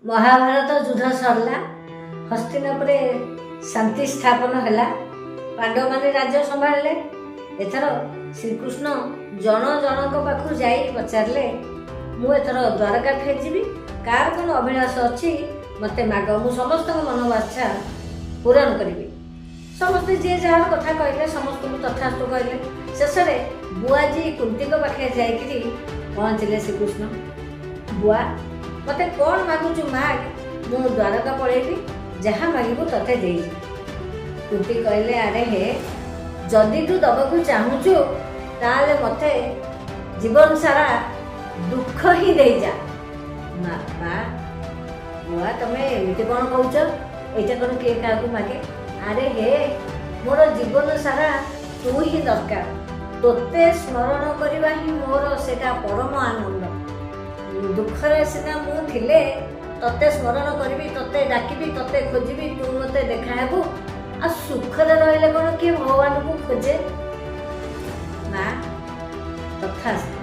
ମହାଭାରତ ଯୁଦ୍ଧ ସରିଲା, ହସ୍ତିନାପୁରରେ ଶାନ୍ତି ସ୍ଥାପନ ହେଲା, ପାଣ୍ଡବମାନେ ରାଜ୍ୟ ସମ୍ଭାଳିଲେ। ଏଥର ଶ୍ରୀକୃଷ୍ଣ ଜଣ ଜଣଙ୍କ ପାଖକୁ ଯାଇ ପଚାରିଲେ, ମୁଁ ଏଥର ଦ୍ୱାରକା ଫେରିଯିବି, କାହାର କ'ଣ ଅଭିଳାଷ ଅଛି ମୋତେ ମାଗ, ମୁଁ ସମସ୍ତଙ୍କ ମନୋବାଞ୍ଛା ପୂରଣ କରିବି। ସମସ୍ତେ ଯିଏ ଯାହାର କଥା କହିଲେ, ସମସ୍ତଙ୍କୁ ତଥାସ୍ତୁ କହିଲେ। ଶେଷରେ ବୁଆଜୀ କୁନ୍ତୀଙ୍କ ପାଖରେ ଯାଇକିରି ପହଞ୍ଚିଲେ ଶ୍ରୀକୃଷ୍ଣ। ବୁଆ, ମୋତେ କ'ଣ ମାଗୁଛୁ ମାଗ, ମୁଁ ଦ୍ୱାରକା ପଳେଇବି, ଯାହା ମାଗିବୁ ତତେ ଦେଇଯିବି। କୁନ୍ତି କହିଲେ, ଆରେ ହେ, ଯଦି ତୁ ଦବାକୁ ଚାହୁଁଛୁ ତାହେଲେ ମୋତେ ଜୀବନ ସାରା ଦୁଃଖ ହିଁ ଦେଇଯା। ମା ମା ବୁଆ, ତମେ ଏମିତି କ'ଣ କହୁଛ? ଏଇଟା କ'ଣ କିଏ କାହାକୁ ମାଗେ? ଆରେ ହେ, ମୋର ଜୀବନ ସାରା ତୁ ହିଁ ଦରକାର, ତୋତେ ସ୍ମରଣ କରିବା ହିଁ ମୋର ସେଇଟା ପରମ ଆନନ୍ଦ। ଦୁଃଖରେ ସିନା ମୁଁ ଥିଲେ ତତେ ସ୍ମରଣ କରିବି, ତତେ ଡାକିବି, ତତେ ଖୋଜିବି, ତୁ ମୋତେ ଦେଖା ହେବୁ। ଆଉ ସୁଖରେ ରହିଲେ କ'ଣ କିଏ ଭଗବାନଙ୍କୁ ଖୋଜେ? ମା, ତଥାସ୍ତୁ।